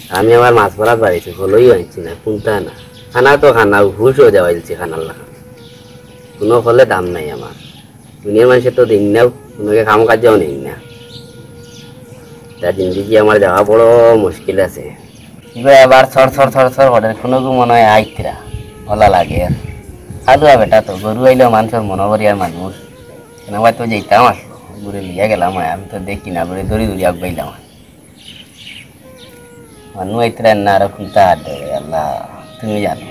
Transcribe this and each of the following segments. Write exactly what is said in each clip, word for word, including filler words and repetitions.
আমি আমার মাছ মারাত বাড়িত, কলইও আনছি না, কুন্তা না। খানা তো খানা, হুশও দেওয়াইলছি খানার লাখান। কুনু ফলে দাম নাই আমার। দুনিয়ার মানষে তো দিন নাও, কুনুকে কাম কাজেও নেইন না। তা জিন্দেগি আমার যাওয়া বড় মুশকিল আছে। ইবা এবার ছর ছর ছর ছর করে, কুনুগু মনো অয় আইতরা, অলা লাগের। হালুয়া বেটা তো, গরু আইলেও মানষর মনো করিয়ার মানুষ। কেনে বা তো যাইতাম আসলো, গরু লইয়া গেলাম অয়, আমি তো দেখি না, গরু দৌড়ি দৌড়ি আগুয়াইলাম অয়। মানু আইতরা না, আর কুন্তা আড্ডে, আল্লাহ, তুমি জানো।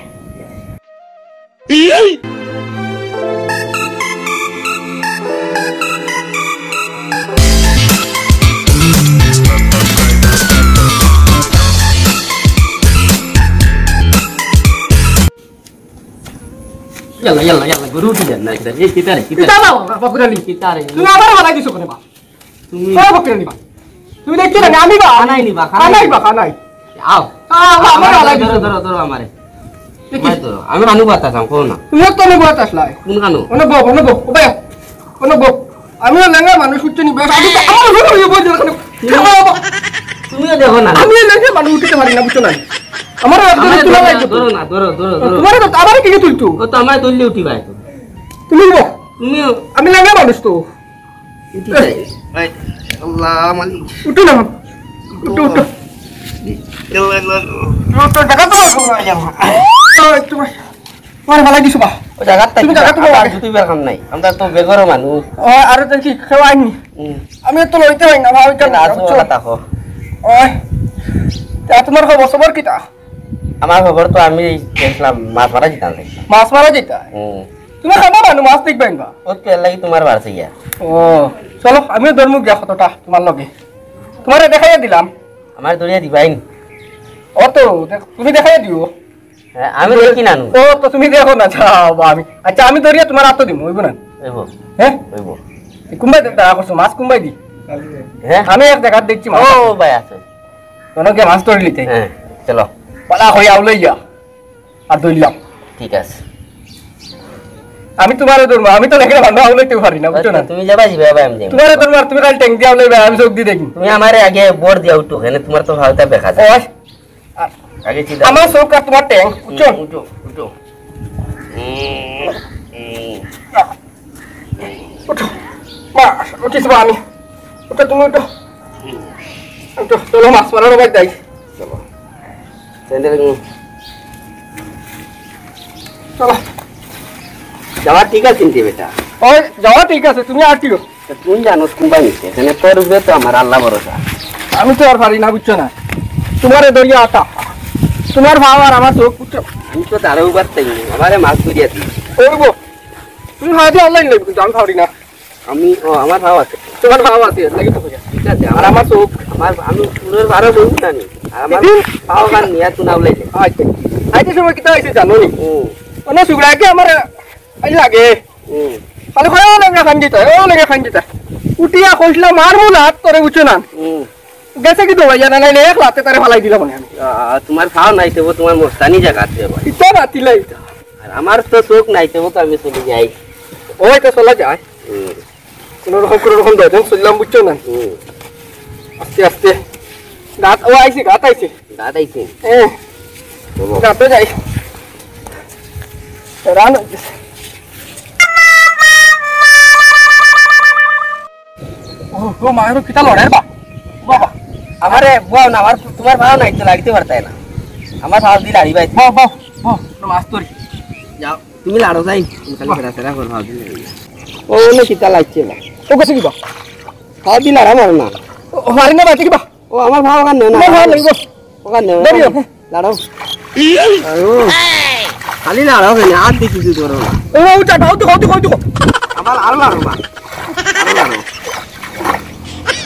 ইয়াল্লা, ইয়াল্লা, ইয়াল্লা, গরু উঠি যান না, এটা, এই কিতারে, কিতারে? কিতা বাবা, বাবা, পুরানি। কিতারে? তুমি আবার ফালাই দিছো কেনে বা? তুমি ও, বকরে নিবা। তুমি দেখছো না, আমি বা? খানাই নিবা, খানাই খানাই নিবা। বা, খানাই। আও। আও, আও, আমার ধরো, ফালাই ধরো, দিছো। ধরো, ধরো আমারে। দেখি। আমারে ধরো। আমি মানু বাতাস, আমি কও না। তুমি তো নেবো আতাস লাই। কোন কানো? অনো বো, অনো বো, ও ভাই। অনো বো। আমিও লেঙ্গা মানুষ, উঠতে নিবে। আমি তো, আমার ঘরে ওই বই দরকার নেই। তুমি, তুমিও দেখো না। আমি লেঙ্গা মানুষ, উঠতে পারি না, বুঝছো না? আমার একজন আমারে তুলা ধরো লাগবে। না, ধরো না, ধরো, ধরো, ধরো। তোমার তো, আমার কি তুলতো? ও তো আমারে তুললে উঠি ভাই তো। তুমি বো। তুমিও আমি লেঙ্গা মানুষ তো। উঠি যাই। ভাই, আল্লাহ, মালিক। উঠো না। উঠো, উঠো। আল্লাহ, আল্লাহ, আল্লাহ। উঠো, টাকা তো আর কোনো নাই আমার। ওই, তোমার, তোমার ফালাই দিছো বা? ও জাগাত তুমি থাকি জাগাত না, থাকো আমার আগে। জুতি বের কাম নাই। আমরা তো বেগরো মানুষ। ও, আরো তো কি কেউ আইনি? হুম। আমি তো লইতে পারি না, ভাই, কেন? না, আসো, বুঝছো? কথা কও। ওই, তা তোমার খবর সবর কিতা? আমার খবর তো আমি গেছিলাম, মাছ মারা যেতাম। মাছ মারা যেতা? হুম। তুমি খাবা মানু, মাছ দেখবেন বা? ও তো এর লাগি তোমার বাড়ছে গিয়া। ও, চলো, আমিও ধরমু গিয়া কতটা তোমার লগে। তোমারে দেখাইয়া দিলাম। আমার ধরিয়া দিবাইন। ও তো, দেখ-, তুমি দেখাইয়া দিও। হ্যাঁ, আমি দেখি না নু। ও তো তুমি দেখো না, যাও বা আমি। আচ্ছা, আমি ধরিয়া তোমার আতো দিমু, অইবো না? অইবো। হ্যাঁ? অইবো। এই কুম্বাই দে-, দাঁড়া করছো, মাছ কুম্বাই দি। হ্যাঁ? আমি এক জাগাত দেখছি মাছ। ও ভাই আছে। কোনো কে মাছ ধরি লিতে। হ্যাঁ, চলো। পালা হইয়া উলাই যা। আর ধরলাম। ঠিক আছে। আমি তোমারে ধরবো, আমি তো দেখলে ভালো আউলাইতে পারি না, বুঝছো না? আচ্ছা, তুমি যাবা, যাবা, আমি যাবো। তোমারে ধরবো, আর তুমি খালি ঠেং দিয়া উলাইবা, আমি চোখ দি দেখি। তুমি আমারে আগে বর দিয়া উঠো, এনে তোমার তো ভালোটা দেখা যায়। ওই, আগে চিন্তা আমার চোখ আর তোমার ঠেং, বুঝছো? উঠো, উঠো। উঠো। মা, উঠিস বা আমি। উঠো, তুমি উঠো। উঠো, চলো, মাছ মারার বাদ যাই। চলো। তাইলে তুমি চলো। যাওয়া ঠিক আছে কিন্তু বেটা। ওই, যাওয়া ঠিক আছে, তুমি আটিও। তা তুমি জানো কোনটা নিতে? এখানে তোর উপরে তো আমার আল্লাহ ভরসা। আমি তো আর পারি না, বুঝছো না? তোমারে ধরিয়া আটা। তোমার ভাব আর আমার চোখ, বুঝছো? আমি তো তারও উবার তাই নেই। আমারে মাছ ধরিয়া দিস। করবো। তুমি হাতে আল্লাহ নেই, কিন্তু আমি পারি না। আমি, ও, আমার ভাব আছে। তোমার ভাব আছে, এর লাগি তো কইয়া। ঠিক আছে, আর আমার চোখ। আমার, আমি চুলের বারো বলবো না আমি। আর আমার হুম। পাও গান নিয়ে তুই না উলাইলে। আচ্ছা। আইতে সময় কিতা হইছে জানো নি? হুম। মানে সুগড়াকে আমার এই লাগে। হুম। খালি কয়, "ও লেঙ্গা খান দিতা, ও লেঙ্গা খান দিতা।" উঠিয়া কইছিলাম, "মার মন হাত করে উঠে না।" হুম। গেছে কি দৌড়াইয়া না, নাইলে এক লাতে তারে ফালাই দিলাম মনে আমি। আ, তোমার পাও নাই, তবু তোমার মোস্তানি জায়গা আছে ভাই। ইতা বাতিলাই ইতা। আর আমার তো চোখ নাই, তবু তো আমি চলে যাই। ও, এটা চলা যায়। হুম। কোনো রকম, কোনো রকম ধরেন চললাম, বুঝছো না? হুম। আস্তে আস্তে। গাত, ও আইছে, গাত আইছে। গাত আইছে? হ্যাঁ। চলো। গাতে যাই। রান হইতেছে। ও, ও, মায়েরও কিতা লড়াই বা? বাবা। আমারে, বাও না, আমার, তোমার পাও নাই তো, লাড়িতে পারতায় না। আমার পাও দিয়ে লাড়ি বাইতে। বাও, বাও, বাও, মাছ ধরি। যাও। তুমি লাড়ো যাই, তুমি খালি বাহ। ফেরা ফেরা করো, ভাবি। ও, না, কিতা লাগছে না। ও, গেছে কিবা? ভাবি লাড়া মারো না। ও, মারি না, বাটি কিবা? ও, আমার ভাব ওখানে নেও না। আমার ভাব লাগবে। ওখানে নেও, ধরিও। ওখানে। লাড়াও। আয়ো। খালি লাড়াও কেন? আর দেখি কিছু ধরো না। ও, উঠা, উঠো, উঠো, উঠো। আবার আরো লাড়ো, মা। আরো লাড়ো।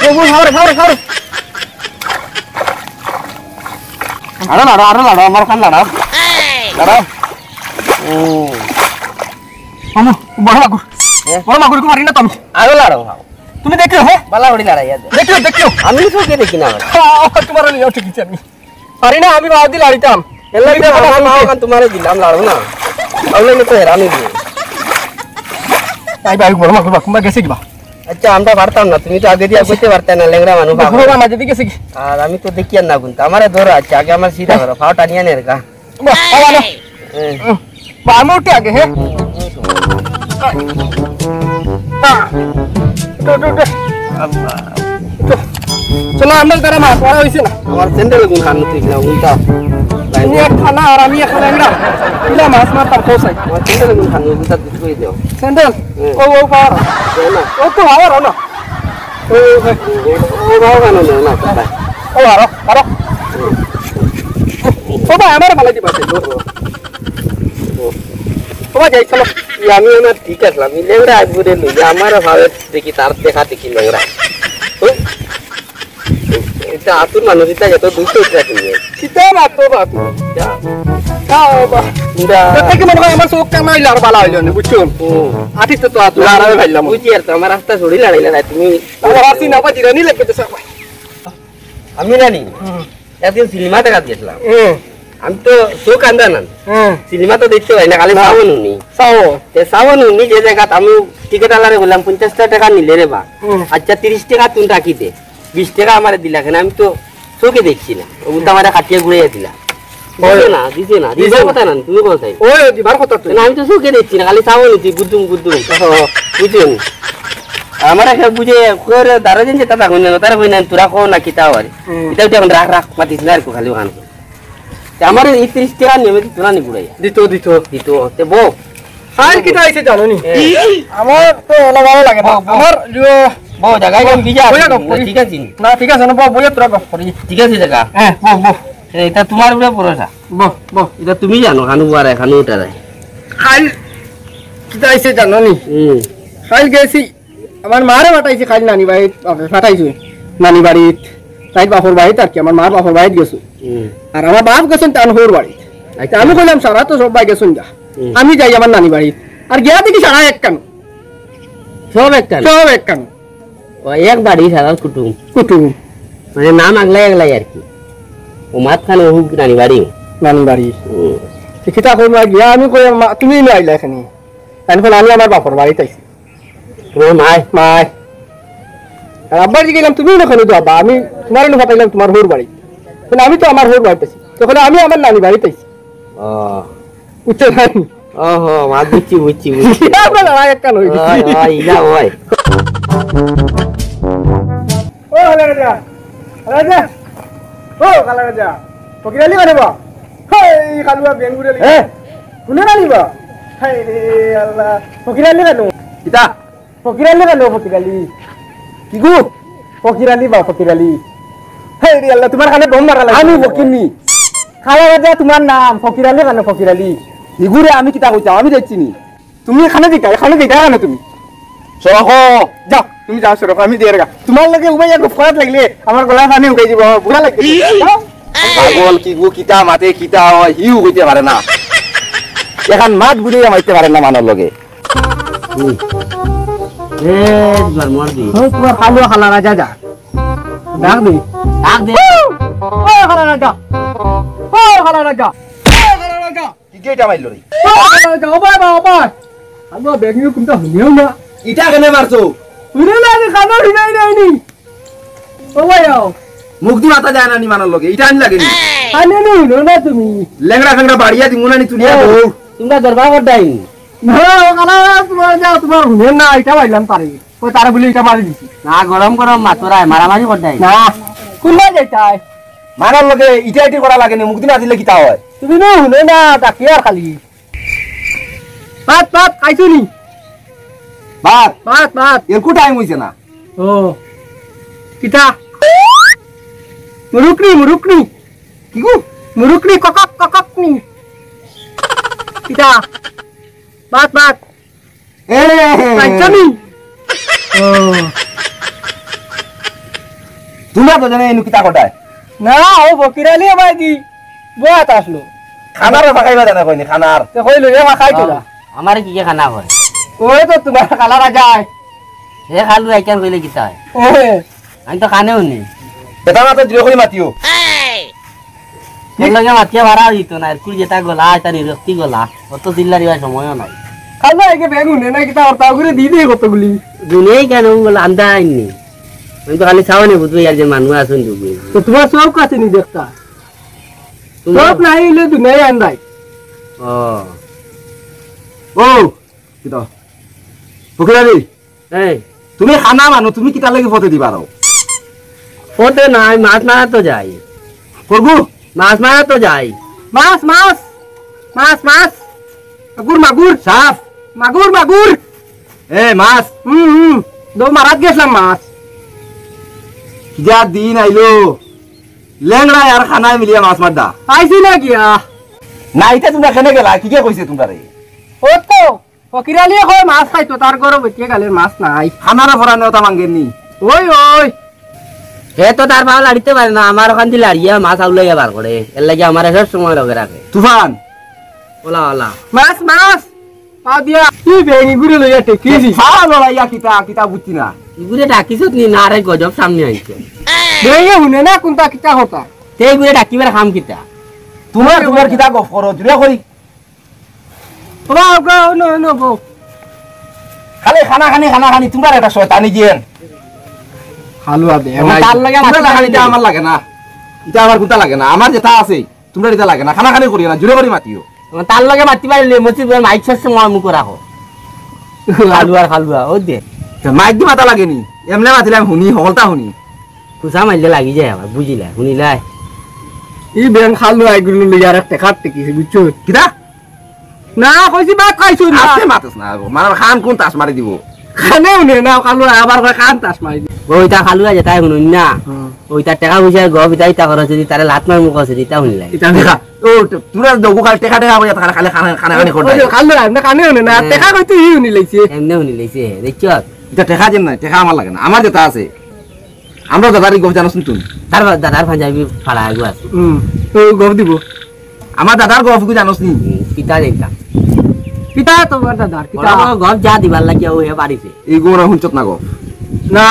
ও, ও, খাও রে, খাও রে, খাও রে। আরো লাড়ো, আরো লাড়ো, আমার খান লাড়ো। লাড়ো। ও। মামু, বড় মাগুর। হ্যাঁ? বড় মাগুর, একটু মারি না তো আমি। আরো লাড়ো, খাও। তুমি দেখিও, হ্যাঁ? বালা হরি লাড়াইয়া দে। দেখিও, দেখিও। আমি চোখে দেখি না। আহ, তোমার লিয়াও ঠিক আছে আমি। পারি না, আমি বাদ দিয়ে লাড়িতাম। এলে তুমি তো আমার বাবা মাও কান তোমারে দিলাম, লাড়ো না। তাহলে তো হেরানি দিয়ে। তাই ভাই, বড় মাগুর, বাবা, গেছে কিবা? আচ্ছা, আমরা পারতাম না, তুমি তো আগে দিয়া করতে পারতে না, লেংড়া মানুষ। বাবা, মাঝে দিকে শিখি। আর আমি তো দেখি আর না গুনতে, আমারে ধরো। আচ্ছা, আগে আমার সিধা করো, পাও টানিয়া নে রেখা। বাহ, বাবা, না। হ্যাঁ। বাবা, আমি উঠি আগে, হ্যাঁ? উঠো, উঠো, উঠো। চলো, আমরা তারা মা, পড়া হইছে না। আমার স্যান্ডেল গুন খান তুই না, উল্টা। তুমি এক খানা আর আমি এক খানা, আমরা। ইলা মাছ মারতাম, কোথায়? আমার স্যান্ডেল গুন খান, উল্টা দুটো করে দাও। স্যান্ডেল? হুম। ও, ও, পাওয়ার। দেয় না। ও তো পাওয়ার, না? ও, ও, ও, ও, বাবা, না, না, না, না। ও, আরো, আরো। ও ভাই, আমার ভালো দিবা। ও ভাই, যাই, চলো। ই, আমি আমার ঠিক আসলাম, ই লেংড়া একবারে লইয়া আমার ভাবে দেখি, তার দেখা দেখি লেংড়া। হুম? এটা আতুর মানুষ, এটা এত দুষ্ট, এটা তুমি। কিতা মাতো বাপ? যা। যা বাবা। যা। তাতে কি মনে হয় আমার চোখ কানা হইলে আর বালা হইল না, বুঝছো? হুম। আটিস তো আতুর, আর আমি ভাইলাম। বুঝি আর তো, আমার রাস্তা ছড়ি লাগাইলে না তুমি। আমার আর চিনা পাতি রানি লাগবে তো সব। আমি জানি। হুম। একদিন সিনেমা দেখাত গেছিলাম। হুম। আমি তো চোখ আন্দা না। হুম। সিনেমা তো দেখতে পাই না, খালি না। সাউন্ড হুনি। সাউন্ড। তে সাউন্ড হুনি যে জায়গাত আমি টিকিট আলারে বললাম, "পঞ্চাশ টেকা নিলে রে বা।" হুম। "আচ্ছা, তিরিশ টেকা তুই রাখি দে। বিশ টেকা আমারে দিলা কেনে? আমি তো চোখে দেখছি না।" ও উল্টা আমারে কাটিয়া ঘুরাইয়া দিলা। ওই। দিছে না, দিছে না, দিছে দিবার না। কথা না, তুমি বলতাই। ওই, দিবার কথা তুই। না, আমি তো চোখে দেখছি না, খালি সাউন্ড হুনছি, গুদুম, গুদুম। ও। বুঝছো নি? আমার একটা বুঝে, কই রে, দারোগা যে তারা কই না, তারা কই না, তোরা কও না, কিতা আবার? হুম। এটা উঠে এখন রাখ, রাখ, মাতিস না, আর কো খালি ওখানে। তে আমার এই তিরিশ টেকা নিয়ে আমি তোরা নি ঘুরাইয়া। দিত, দিত। দিত, তে বউ। আর কিতা আইছে জানো নি? এ। আমার তো অলা ভালো লাগে না। বউ, বউ। আমার লিও বউ, জায়গায় বউ, আমি বিজা বইয়া আছি, গপ করি। ঠিক আছে নি? না, ঠিক আছে না, বউ, বইয়া তোরা গপ করি। ঠিক আছে, জায়গা। হ্যাঁ, বউ, বউ। এ, এটা তোমার উপরে ভরসা। বউ, বউ। এটা তুমি জানো, খানু বুয়ারে, খানু উঠারে। খাইল কিতা আইছে জানো নি? হুম। খাইল গেছি, আমার মারে পাঠাইছে খাইল নানি বাড়িত, বাপে পাঠাইছে নানি বাড়িত, তাইর বাপর বাড়িত আর কি, আমার মার বাপর বাড়িত গেছে। হুম। আর আমার বাপ গেছেন তান হৌর বাড়িত। আচ্ছা। তে আমি কইলাম, "সারা তো সব ভাই গেছেন যা, হুম। আমি যাই আমার নানি বাড়িত।" আর গিয়া দেখি সারা এক কান। সব এক কান? সব এক কান। ও, এক বাড়ি সারা কুটুম। কুটুম। মানে নাম আগলাই আগলাই আর কি। ও মাত খান ও হুক নানি বাড়ি। নানি বাড়ি। হুম। তে কিতা কইমু আর গিয়া আমি কই, "মা, তুমি ইনো আইলা এখানে?" আমি কইলাম, "আমি আমার বাপর বাড়িত আইছি।" তোমার মায়? মায়। আর আব্বার জিগাইলাম, "তুমি ইনো কেনে যাবা? আমি তোমার ইনো পাঠাইলাম তোমার হৌর বাড়ি।" কইলে, "আমি তো আমার হৌর বাড়িত আইছি।" তে কইলে, "আমি আমার নানি বাড়িত আইছি।" ও। বুঝছো না? ওহো, মা, বুঝছি, বুঝছি, বুঝছি। আমরা লড়াই একটা লই গেছি। ওই, ওই, ইলা ওই। ও, হালা রাজা। হালা রাজা। ও, হালা রাজা। ফকির আলী মানে বা? হেই, খালুয়া বেঙ্গুর আলী। হ্যাঁ। কোনে আলী বা? হায় রে আল্লাহ। ফকির আলী কেন? কিতা? ফকির আলী কেন, ফকির আলী? কি গো? ফকির আলী বা, ফকির আলী। হেই রে আল্লাহ, তোমার কানে বোম মারা লাগবে। আমি ফকির নি। খালা রাজা, তোমার নাম ফকির আলী কেন, ফকির আলী? ইগুরে আমি কিতা কইতাম, আমি দেখছি নি। তুমি এখানে দিতা, এখানে দিতা কেন তুমি? সরো। যাও, তুমি যাও, সরো, আমি দিয়ে রেখা। তোমার লগে উবাই এক ফরাত লাগলে আমার গলা পানি উঠাই দিব, আমার বুড়া লাগবে। যাও। পাগল কি গো, কিতা মাতে, কিতা হয়, হিউ কইতে পারে না। এখন মাত বুঝে মাইতে পারে না মানুর লগে। হুম। এ, জন্মর দি। ও, তোমার খালুয়া খালা রাজা যা। ডাক দে। ডাক দে। ও, ও খালা রাজা। ও খালা রাজা। ও খালা রাজা। কি কে এটা মারলো রে? ও খালা রাজা, ও ভাই, ভাই, ও ভাই। খালুয়া বেগিও কোনটা হুনিও না। ইটা কেনে মারছো? হুনে না, আমি খানা হুনাই নাইনি। ও ভাই, আও। মুখ দি মাতা যায় না নি মানুর লগে, ইটা আনি লাগে নি? আনে নি, হুনো না তুমি। লেংড়া ফেংড়া বাড়িয়া দিমু না নি তুলিয়া ও, বউ। তোমরা দরবার করতাই নি? না, ও খালা, তোমার যা, তোমার হুনে না, ইটা পাইলাম পারে। ও তারা বলে ইটা মারি দিছি। না, গরম গরম মাতুরায়, মারামারি করতাই। না, কোনবায় যাইতাই? মানুর লগে ইটা ইটি করা লাগে নি, মুখ দি না দিলে কিতা হয়? তুমি না হুনো না, ডাকিয়ার খালি। ভাত, ভাত, খাইছো নি? ভাত? ভাত, ভাত। এরকু টাইম হইছে না। ও, কিতা? মুরুকনি, মুরুকনি। কি গো? মুরুকনি, ককক, কককনি। কিতা? ভাত, ভাত। এ! খাইছো নি? ও। তোমরা দুজনে এনু কিতা করতায়? না, ও ফকির আলী আমার দি বয়াত আসলো। খানার ফাঁকাইবা জানা কইনি, খানার। তে কইলো, এ ফাঁকাই তো না। আমারে কি কি খানা করে? ওই তো তোমার খালা রাজায়। হে খালু, আইকান কইলে কিতা হয়? এ। আমি তো কানেও নি। এটা না তো জোরে করে মাতিও। তোর লগে মাতিয়া ভাড়া হইতো না, এরকুল যেটা গলা, এটা নিরক্তি গলা। অত চিল্লার ইবার সময়ও নাই। খালু, একে বেগুন, এ না কিতা, ওর তাও করে দিয়ে দিয়ে কতগুলি। দুনিয়াই কেন বলে আন্দা আইনি? আমি তো খালি চাওয়ানি বুঝবো ইয়ার যে মানুষ আছেন দুগুই। তো তোমার চোখ আছে নি দেখতা? তোমার চোখ নাই হইলে দুনিয়াই আন্দাই। ও। ও, কিতা? ফকির আলী, এই। তুমি খানা মানু, তুমি কিতার লাগি ফথে দিবার? ফথে নাই, মাছ মারা তো যাই। করবো? মাছ মারা তো যাই। মাছ, মাছ, মাছ, মাছ। মাগুর, মাগুর। সাপ। মাগুর, মাগুর। এ, মাছ। হুম, হুম। দৌ মারাত গেছিলাম মাছ। কিতা দিন আইলো। লেংড়া আর খানায় মিলিয়া মাছ মারদা। পাইছি না গিয়া। না, ইতা তোমরা কেনে গেলা? কিগে কইছে তোমরারে? ও তো, ফকির আলীয়ে কয় মাছ খাইতো, তার ঘরো বেটিয়ে গালের মাছ নাই। খানারও ফরানে ওটা মাঙ্গের নি। ওই, ওই। হে তো তার পাও লাড়িতে পারে না, আমার ওখান দিয়ে লাড়িয়া মাছ আউলাইয়া বার করে। এর লাগি আমার সব সময় লগে রাখে। তুফান। ওলা, ওলা। মাছ, মাছ। পা দিয়া। কি বেঙি ঘুরে লইয়া টেকিছি। পা লড়াইয়া কিতা, কিতা বুঝছি না। ইগুরে ডাকিছত নি না রে, গজব সামনে আইছে। বেঙে হুনে না কোনটা কিতা কথা। তে ইগুরে ডাকিবার কাম কিতা? তোমার, তোমার কিতা গফ করো, জুড়ে কই। বাবা, গো, নো, নো, গো। খালি খানা খানি, খানা খানি, তোমার একটা শয়তানি গিয়ে। হালুয়া দে। তার লগে তোমরা মাতি লাগানি, এটা আমার লাগে না। এটা আমার কোনটা লাগে না। আমার যেটা আছে, তোমরা এটা লাগে না। খানা খানি করিও না, জুড়ে করি মাতিও। তার লগে মাতি পারলে, মসজিদ মাইক শেষ সময় মুখ রাখো। হালুয়ার হালুয়া, ও দে। তো মাইক দি মাতা লাগেনি। এমনে মাতিলে আমি শুনি, হকলতা শুনি। খুচা মারলে লাগি যায় আবার, বুঝিলা, শুনিলাই। ই বেং হালুয়া এগুলো লইয়া আর একটা খাটতে কি, বুঝছো? কিতা? না, কইছি ভাত খাইছো না। আস্তে মাতস না, মারার খান কোন তাস মারি দিব? খানে উনে না, খালু আবার কয় খান তাস মারি দিব। ওইটা খালু আছে, তাই শুনুন না। হুম। ওইটা টাকা পয়সা গপ, ইটা ইটা খরচ যদি তারে লাত মার মুখ আছে, ইটা শুনলাই। ইটা দেখা। ও, তো, তোরা দগু খালি টেকা টেকা কইয়া খালি, খালি খানা, খানা খানি করতে। ওই যে খালু, আপনি কানে উনে না, হুম। টেকা কইতে ই উনি লাইছে। এমনি শুনি লাইছে, দেখছো? ইটা টেকা যেন নাই, টেকা আমার লাগে না, আমার যেটা আছে। আমরা দাদার এই গপ জানোস নি তুই? তার বা-, দাদার পাঞ্জাবি ফাড়া এগু আছে। হুম, তো গপ দিব। আমার দাদার গপ এগু জানোস নি? হুম, কিতা দেখতাম? কিতা তোমার দাদার, কিতা? বড় বড় গপ যা দিবার লাগিয়া ও হে বাড়িছে। এই গো না হুনছত না গপ? না।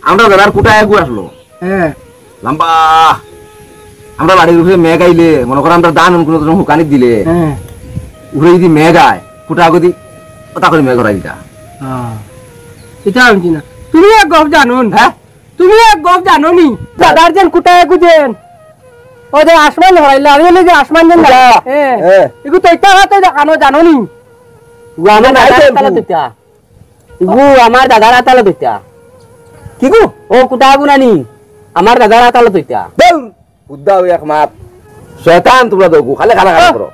আমরা দাদার কুটা এগু আসলো। হ্যাঁ। লম্বা। আমরা বাড়ির উপরে মেঘ আইলে, মনে করো আমরা ধান কোনো কোনো হুকানি দিলে, হ্যাঁ। উপরে যদি মেঘ আয়, কুটা আগদি ওটা করে মেঘ করাই দিতা। হ্যাঁ। এটা আমি কি না। তুমি এক গপ জানো না? হ্যাঁ? তুমি এক গপ জানো নি? দাদার যেন কুটা এগু যেন। ও যে আসমান হরাইলা, আমি বলি যে আসমান যেন না। কুটা? হ্যাঁ। হ্যাঁ। এগু তো ইটা হয়তো জানো, জানো নি? ও আমার নাই দাদার তো তালা এগু। দুইটা। ইগু আমার দাদার আতালো দুইটা। কি গো? ও কুটা আগুন আনি। আমার দাদার আতালো দুইটা। দৌড়! হুদ্দা ওই এক মাত। শয়তান তোমরা দগু, খালি খানা খানা ও! করো।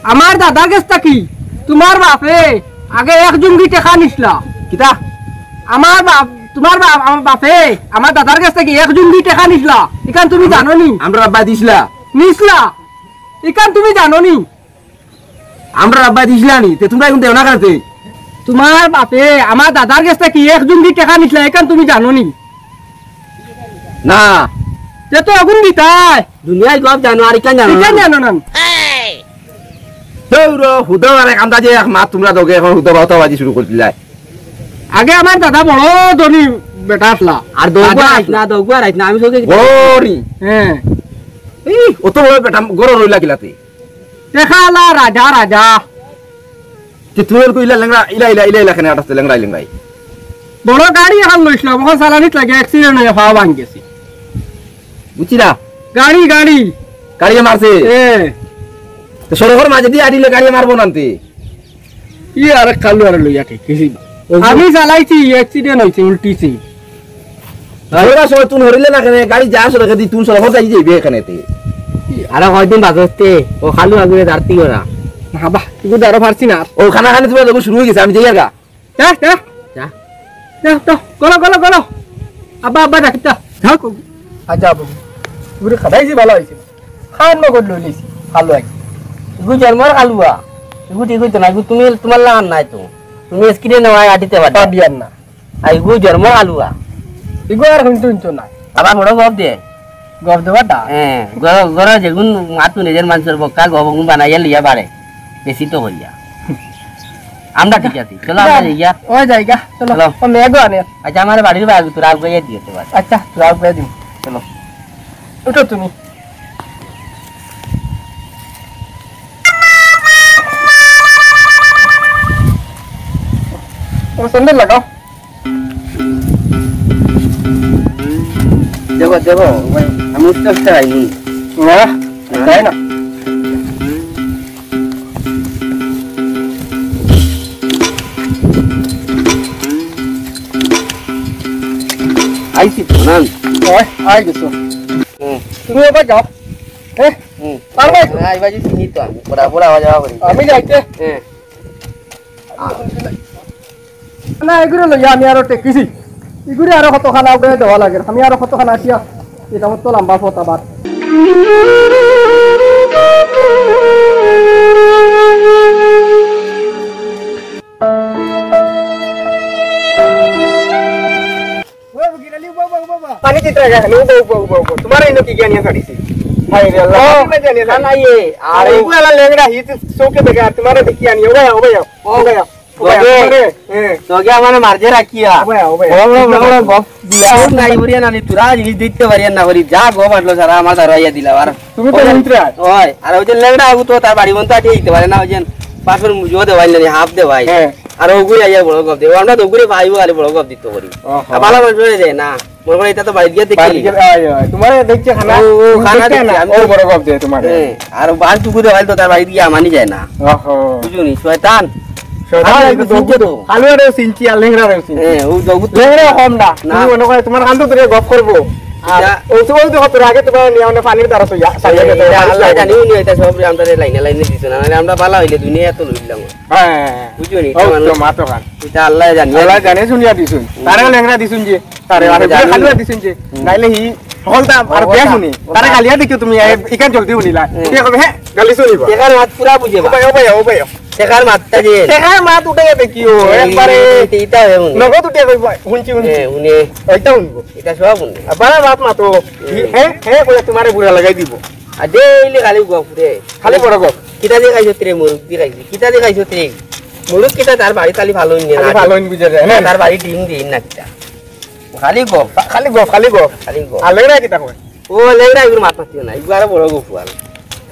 আমার দাদার গেছ থাকি তোমার বাপে আগে এক জুঙ্গি টেকা নিছলা। কিতা? আমার বাপ, তোমার বাপ, আমার বাপে আমার দাদার গেছ থাকি এক জুঙ্গি টেকা নিছলা। ইখান তুমি জানো নি? আমরা বাদ দিছলা। নিছলা। ইখান তুমি জানো নি? আমরা আব্বা দিছিলা নি, তে তোমরা এখন দেও না কাতে? তোমার বাপে আমার দাদার গেছ থাকি এক জুঙ্গি টেকা নিছলা, ইখান তুমি জানো নি? না। তে তো এখন দিতায়। দুনিয়ার গপ জানো, আর ইখান জানো না। ইখান জানো না। দৌড়ো, হুদা আর এক আন্দাজে এক মাত তোমরা দগে এখন হুদা বাউতা বাজি শুরু করে দিলাই। আগে আমার দাদা বড় ধনী বেটা আসলা। আর দৌড় রাজা আইস না, আসলা। দৌড় আইস না, আমি চোখে কি বড় নি। হ্যাঁ। এই, অত বড় বেটা গরু রইলা কিলাতে? টেকাআলা রাজা, রাজা। তে তুই আর কইলা লেংড়া, ইলা, ইলা, ইলা, ইলা, কেনে আটাসতে লেংড়াই, লেংড়াই। বড় গাড়ি এখন লইছিলাম, ওখান চালানিত লাগে accident হইয়া পাও ভাঙি গেছে। বুঝছি না? গাড়ি, গাড়ি। গাড়িয়ে মারছে? এ। তো সড়কর মাঝে দিয়ে আটিলে গাড়িয়ে মারবো না তে। ই আর এক কালু আর লইয়া ঠিক, কিছু না। ওই যে আমি চালাইছি, accident হইছে, উল্টিছি। তোরা সবাই তুন হরিলে না কেনে, গাড়ি যা সড়কে দি তুন সড়ক যাই যাইবে এখানে তে। আরে কয়দিন বাদে হতে, ও খালু আগুরে দাঁড়তি করা। না বা, তুই আরো পারছি না। ও খানা খানি তোমরা যখন শুরু হয়ে গেছে, আমি যাই আগা। যা, যা। যা। যা, তো, গলো, গলো, গলো। আব্বা, আব্বা, ডাকিতা। যাও, কো। আচ্ছা, আব্বা। পুরো খাটাইছি, ভালো হয়েছে। খান মগর লইলিছি, খালু আই। ইগু জন্মর খালুয়া। ইগু ঠিক হইতো না, ইগু তুমি, তোমার লাগান নাই তো। তুমি accident হওয়ায় আটিতে পারবে। পাবিয়ার না। আর ইগু জন্মর খালুয়া। ইগু আর হুনতো হুনতো না। আবার বড় গপ দে। গপ দেবার দা? হ্যাঁ, গর-, গর যেগুন মাতু নিজের মানুষের বক্কা গপ গুন বানাইয়া লিয়া বাড়ে। বেশি তো হইয়া। আমরা ঠিক আছি। চলো, আমরা যাই গিয়া। ওই যাই গা, চলো। চলো। ও মেঘও আনে। আচ্ছা, আমার বাড়ির বাইরে তোরা আগুয়ে দিয়ে দিতে পারে। আচ্ছা, তোরা আগুয়ে দিন। চলো। উঠো তুমি। ও, স্যান্ডেল লাগাও। দেখো, দেখো, আমি উঠতে উঠতে আইনি। না, যায় না। আইছি তো, না? ওই, আই গেছো। হুম। তুমি এবার যাও। হ্যাঁ? হুম। পারবে তো? না, এবার যদি চিনি তো আমি। পড়া, পড়া, আওয়া যাওয়া করি। আমি যাইতে। হ্যাঁ। না, এগুলো লইয়া আমি আরো টেকিছি। এগুলো আরো কতখান আগে দেওয়া লাগে। আমি আরো কতখান আসিয়া, এটা মতো লম্বা পথ আবার। ও, গিরালি, বউ, বউ, বউ, বউ। পানি চিত্রা গেছে, বউ, বউ, বউ, বউ। তোমার এই লোকে জ্ঞানী আছে দিছি। হায় রে আল্লাহ, ও, পানি জ্ঞানী আছে। না, না, ইয়ে, আর আরে, এই ওগুলা লেংড়া, হিত চোখে দেখে, আর তোমার দেখি আনি, ও ভাই, ও ভাই, ও ভাই, ও ভাই। হ্যাঁ। তো গিয়া মানে মারজে রাখিয়া। ও ভাই, ও ভাই। বড়, বড়, বড়, বড় গপ দিয়া। ও নাই, বুড়িয়া নানি, তোরা জিনিস দিতে পারিয়া না করি, যা গপ আটলো সারা আমার দ্বারা ইয়া দিলা, আর তুমি তো ওই যে মিত্রা। ওই, আর ওই যে লেংড়া, ও তো তার বাড়ি বন্ধ আটিয়ে দিতে পারে না, ওই যে পাশের মুজো দেওয়াই নানি, হাফ দেওয়াই। হ্যাঁ। আর ওগুলি আইয়া বড় গপ দে। ও আমরা তো ওগুলি ভাইবো, আরে বড় গপ দিত করি। ওহো। আর ভালা মানুষ হয়ে যায় না। মনে করে এটা তো বাড়িত গিয়া দেখি বাড়িত নিবা। গিয়া, আয়, আয়। তোমারে দেখছে খানা, ও, ও, তুমি খানা দেখছে দেখছে, না। আমি ও তো বড় গপ দে তোমারে। হ্যাঁ, আর বান টুকু দে ভাই তো তার বাড়িত গিয়া মানি যায় না। ওহো। বুঝছো নি? শয়তান। শয়তান, আমি একটু বুঝছি তো। দৌড়। কালুয়ারেও চিনছি আর লেংড়ারেও চিনছি। হ্যাঁ, ও জগৎ তো লেংড়া কম না। না। তুমি মনে করে তোমার কান্দো ধরে গপ করবো। আর এটা ও তো, ও তো কত আগে তোমার নিয়ে আমরা পানির দ্বারা তো ইয়া, সারিয়ে এটা গেছে। আল্লাহ জানি উনি এটা সব আমরা লাইনে লাইনে দিছে না, নাহলে আমরা বালা হইলে দুনিয়া এত লইলাম। হ্যাঁ, হ্যাঁ, হ্যাঁ। বুঝছো নি? ও, এটা মানুষ তো মা তো খান। এটা আল্লাহ জানি। আল্লাহ জানে শুনিয়া দিছুন। হুম। তারে লেংড়া দিছুন যে। তারে হুম, আর জানি। খালুয়া দিছুন যে। হুম। নাইলে হি হলতা আর ওটা, বেয়া শুনি। ওটা। তারে গালিয়া দেখিও তুমি, এ, ইখান জলদি শুনিলা। হুম। কে কবে, হ্যাঁ, গালি শুনিবা। টেকার মাত পুরা বুঝে বা। ও ভাই, ও ভাই, ও ভাই। টেকার মাতটা যে। টেকার মাত উঠাইয়া দেখিও, এই, একবারে। এটা হয় উনি। নগদ উঠে কইবা, শুনছি, শুনছি। হ্যাঁ, উনি। ওইটা শুনবো। এটা সব উনি। আবার বাপ মা তো। হুম। হ্যাঁ, হ্যাঁ, বলে তোমারে বুড়া লাগাই দিব। আর ডেইলি খালি গপ রে। খালি বড় গপ। কিতা দিয়ে খাইছো রে, মুরগ দিয়ে খাইছি। কিতা দিয়ে খাইছো রে? মুরগ কিতা তার বাড়ি খালি ভালো নিয়ে খালি না। ভালো বুঝে যায়, না, হ্যাঁ। তার বাড়ি ডিম দিয়ে না কিতা। খালি গপ। খা-, খালি গপ, খালি গপ। খালি গপ। আর লেংড়া কিতা কয়? ও লেংড়া এগুলো মাত মাতিও না। এগুলো আরো বড় গপ আর।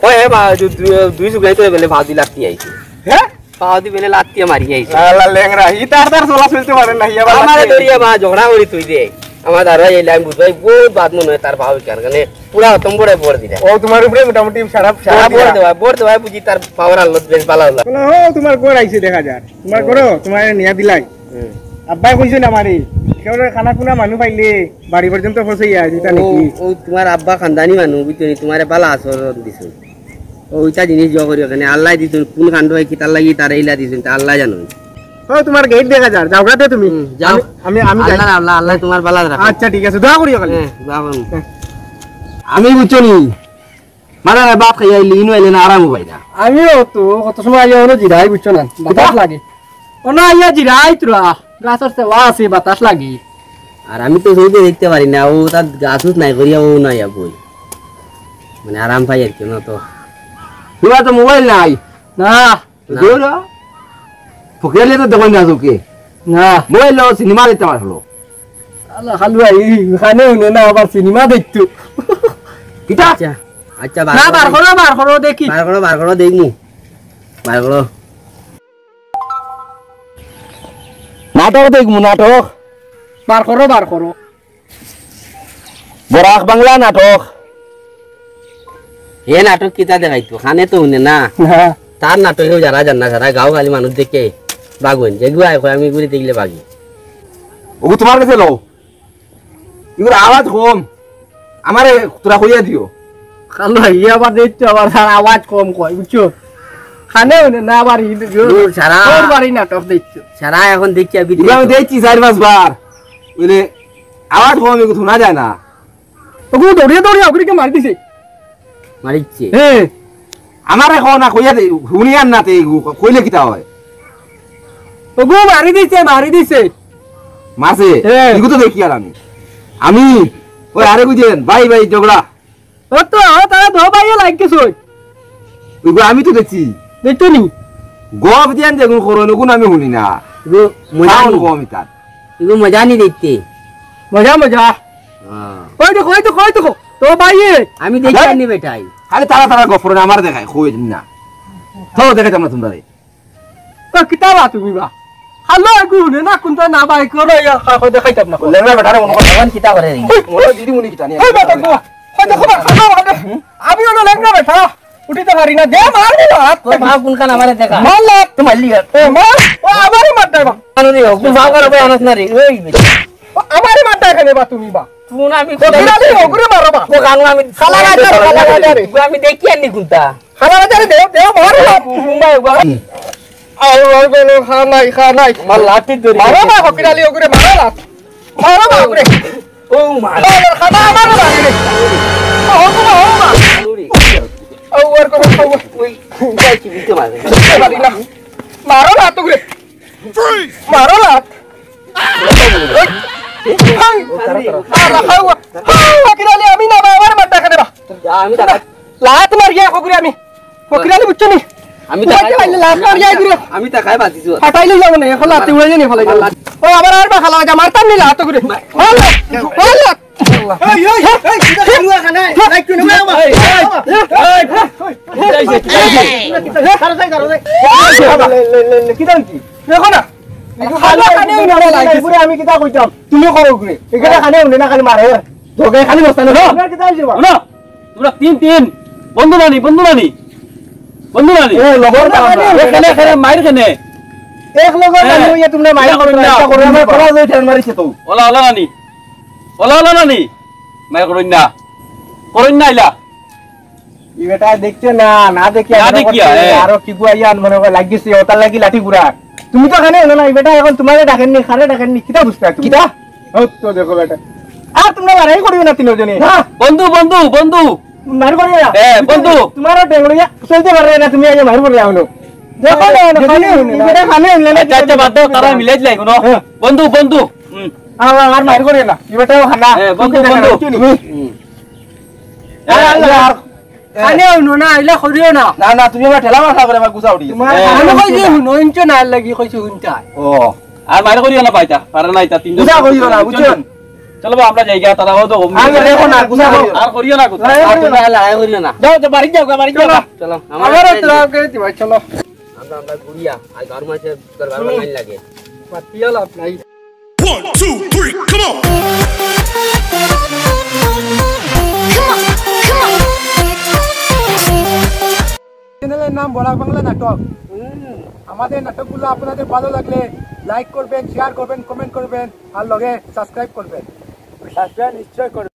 ওই হে বা, দু-, দু-, দুই যুগ নাই তো বেলে ভাজি লাগতে আইছে। হ্যাঁ? পাও দি বেলে লাত্তিয়া মারি আইছে। আলা লেংড়া, ই তার তার চলা চলতে পারে না, ইয়া বাবা। আমারে ধরিয়া বা ঝগড়া করি তুই দে। আমার দাদা এই লাইন বুঝবাই বহুত বাদ মনে হয় তার পাও কার কারণে পুরা অতম বড় বড় দিলে। ও তোমার উপরে মোটামুটি সারা সারা বড় দেওয়া, বড় দেওয়া বুঝি তার পাওয়ার আল্লত বেশ ভালো হলো। বলো, ও তোমার ঘর আইছে দেখা যার। তোমার ও। ঘরো তোমার নিয়া দিলাই। হুম। আব্বাই কইছিল আমারে, কেউ খানা খুনা মানুষ পাইলে বাড়ি পর্যন্ত পৌঁছাইয়া দিতা ও, নাকি? ও তোমার আব্বা খানদানি মানুষ, বুঝছো নি? তোমারে ভালা আচরণ দিছে। ও, ইটা জিনিস জোগাড় করি ওখানে। আল্লাহ দিছুন, কোন কাণ্ড হয়, কিতার লাগি তারা ইলা দিছুন, তা আল্লাহ জানো। ও, তোমার গেট দেখা যার, যাও গাতে তুমি। হুম, যাও। আমি, আমি, আমি যাই। আল্লাহ, আল্লাহ, আল্লাহ তোমার বালা রাখো। আচ্ছা, ঠিক আছে, দোয়া করি ওখানে। হ্যাঁ, দোয়া করুন। হ্যাঁ। আমি বুঝছো নি, মানে না, ভাত খাইয়া আইলে, ইনো আইলে না, আরামও পাই না। আমিও তো কত সময় আইয়া হলো জিরাই, বুঝছো না, বাতাস লাগে। ও না, আইয়া জিরাই তোরা, গাছর সেওয়া আছে, বাতাস লাগে। আর আমি তো চোখে দেখতে পারি না, ও তার গাছ উছ নাই করিয়া ও নাই আর বই। মানে আরাম পাই আর কি, না তো। তোমার তো মোবাইল নাই। না। দূর হ। ফকিরালে তো দেখো না চোখে। না। মোবাইল লো, সিনেমা দেখতে পারলো। আল্লাহ, খালু ভাই, এখানে উনি না আবার সিনেমা দেখতো। কিতা? আচ্ছা, আচ্ছা, বার না, করো। বার করো, বার করো, দেখি। বার করো, বার করো, দেখমু। বার করো। নাটক দেখমু, নাটক। বার করো, বার করো। বরাক বাংলা নাটক। এ নাটক কিতা দেখাইতো? খানে তো হুনে না। হ্যাঁ। তার নাটকেও যারা জান না, সারা গাঁও খালি মানুষ দেখে বাগুন। যেগুয়া কয় আমি ঘুরে দেখলে বাগি। ওগু তোমার গেছে লও। ইগুর আওয়াজ কম। আমারে তোরা কইয়া দিও। কালো, ই আবার দেখছো, আবার তার আওয়াজ কম কয়, বুঝছো? খানে হুনে না, আবার ই দূর, সারা। তোর বাড়ি নাটক দেখছো। সারা এখন দেখি আমি ইগুলো আমি দেখি। দেখছি চার পাঁচ বার। বুঝলে, আওয়াজ কম, এগুলো শোনা যায় না। ওগু দৌড়িয়া দৌড়িয়া ওগুলিকে মারি দিছে। মারিচ্ছে। হ্যাঁ। আমারে কও না, কইয়া দে, হুনিয়ার না তে, এগু কইলে কিতা হয়? ওগু মারি দিছে, মারি দিছে। মারছে? হ্যাঁ। এগু তো দেখি আর আমি। আমি, ওই আরে বুঝেন, ভাই ভাই ঝগড়া। ও তো, ও তারা দো ভাইয়ে লাগছে সই। ওগু আমি তো দেখছি। দেখছো নি? গপ দিয়ান যেগুন করো, ওগুন আমি হুনি না। এগু মজা সাউন্ড নি। কম ইতার। এগু মজা নি দেখতে। মজা, মজা। হ্যাঁ। ওই দেখো, ওই দেখো, ওই দেখো। তো ভাইয়ে। আমি দেখি হ্যাঁ? আনি বেটাই। খালি তারা তারা গপ করে আমারে দেখায়, কই না। তো দেখাইতাম না তোমরা। তো কিতা বা তুমি বা? আল্লাহ, এগু হুনে না, কুনতা না বাই করো, ইয়া, খা, খা, দেখাইতাম না। লেংড়া বেটারে মনে করে। এখন কিতা করে রে? ওই, ওই, দিদি মুনি কিতা নিয়ে? ওই বেটা, বাবা, ওই দেখো, বাবা, বাবা, আমি অনো লেংড়া বেটা, উঠিতে পারি না, দে, মার দিল হাত। তোর বাপ কোনখান আমারে দেখা? মার লাত। তো মারলি আর। এ, মার, ও আমারে মার দেয়, বা। আরে রে, কোন বাপ আর ভাই আনস না রে, ওই বেটা। ও আমারে মার দেয় কেনে বা তুমি, বা? তুই না আমি ফকির আলী, ওগুরে মারো, বা। ও গান আমি খালা রাজা, খালা রাজা রে। আমি দেখি আনি কুনতা। খালা রাজা রে, দেও, দেও, মারো, বা। মুম্বাই, বা। আর, আর কোনো খা নাই, খা নাই। মার লাঠি ধরি। মারো, বা, ফকির আলী, ওগুরে মারো, লাত। মারো, বা, ওগুরে। ও মা। ও, খানা আমারও লাগে রে। ও, ও, ও, মা। ও, আর কত খাবো? ওই, যাই কি দিতে পারে? দিতে পারি না। মারো না তো করে। মারো না। ওই, হাই। আল্লাহ, খাওয়া। খাওয়া, কিরালি, আমি না, বাবা, আমার মাথা খানে বা। যা, আমি তাকাই। লাত মারিয়া, খকুরে আমি। ফকিরানি বুঝছো নি? আমি তো তোমার খাই। কি লাভ না, ইয়া ঘুরে। আমি তো খাই বাঁচিছো। ফাটাই লইলাম না, এখন লাতে উড়াই জানি ফালাই দিলাম। ও, আবার আর বা খালা যা মারতাম নি লাত করে। ভালো, ভালো। এই, এই, এই, কিতা খাওয়া খানা? লাইট কিনে বাবা। এই, এই, এই, এই, এই, এই, এই, কারো যাই, কারো যাই। লে, লে, লে, লে, কিতা হইছে? দেখো না। খালি খালি খালি উনি খালি লাগে। পুরো আমি কিতা কইতাম? তুমি করো ঘুরে। এখানে খালি উনি না খালি মারে। তোকে খালি বস্তা না। না, কিতা হইছে বা? না। তোমরা তিন তিন। বন্ধু নানি, বন্ধু নানি। বন্ধু নানি। এ, লগর বন্ধু নানি। এ, কেনে, কেনে, মাইর কেনে? এক লগর হ্যাঁ। নানি হইয়া তোমরা মাইর করো না, না। এটা করো না, আমার পড়া যায়, ঠ্যাং মারিছে তো। ওলা, ওলা নানি। ওলা, ওলা নানি। মাইর করইন না। করইন না ইলা। ই বেটা দেখছে না, না দেখিয়া না মনে দেখিয়া, করছে, হ্যাঁ। আরো কি গুয়া ইয়ান মনে করে লাগিছে, ওটার লাগি লাঠি ঘুরা। তুমি তো খানে হলো না, ই বেটা এখন তোমারে ডাকেননি, খারে ডাকেননি, কিতা বুঝতে তুমি? কিতা? ও তো দেখো বেটা। আর তোমরা লড়াই করিও না তিনজনে। না। বন্ধু, বন্ধু, বন্ধু। মার করিও না। এ, বন্ধু। তোমারও ঠেং লইয়া চলতে পারে না, তুমি আগে মার করিয়া হলো। দেখো না, না, খালি হইনি, এটা খালি হইনি না। আচ্ছা, আচ্ছা, বাদ দাও, তারা মিলাই দিলাই কোনো। হ্যাঁ। বন্ধু, বন্ধু। হুম। আর, আর মার করিও না। এ বেটাও খানা। এ, বন্ধু, তুমি বন্ধু। দেখো না, তুমি। হুম। আর, আর, আর। খালি হইনো না, আইলা করিও না। না, না, তুমি আমার ঠেলা মাথা করে আমার গুছা উঠি গেছে। তোমার এ। আমি কই যে হুনো, ইঞ্চো না লাগি কইছি হুনতা। ও। আর মার করিও না পাইতা, পারে না ইতা তিনজন। গুছা করিও না, বুঝছো? চলো বা আমরা যাই গিয়া, তারা হয়তো কম আমি দেখো না, গুছা করিও না। আর করিও না, গুছা। আর তোমরা লড়াই করিও না। যাও, যাও, বাড়ি যাও, বাড়ি যাও। চলো। চলো, আমার আমারও একটা তো যাই। আগে দিবা, চলো। আমরা, আমরা ঘুরিয়া, আর গাঁর মাঝে দরবার হুম। লাইন লাগে। মাতিয়া লাভ নাই। One, two, three, come on! চ্যানেলের নাম বরাক বাংলা নাটক। আমাদের নাটকগুলো আপনাদের ভালো লাগলে লাইক করবেন, শেয়ার করবেন, কমেন্ট করবেন, আর লগে সাবস্ক্রাইব করবেন। সাবস্ক্রাইব নিশ্চয় করবেন।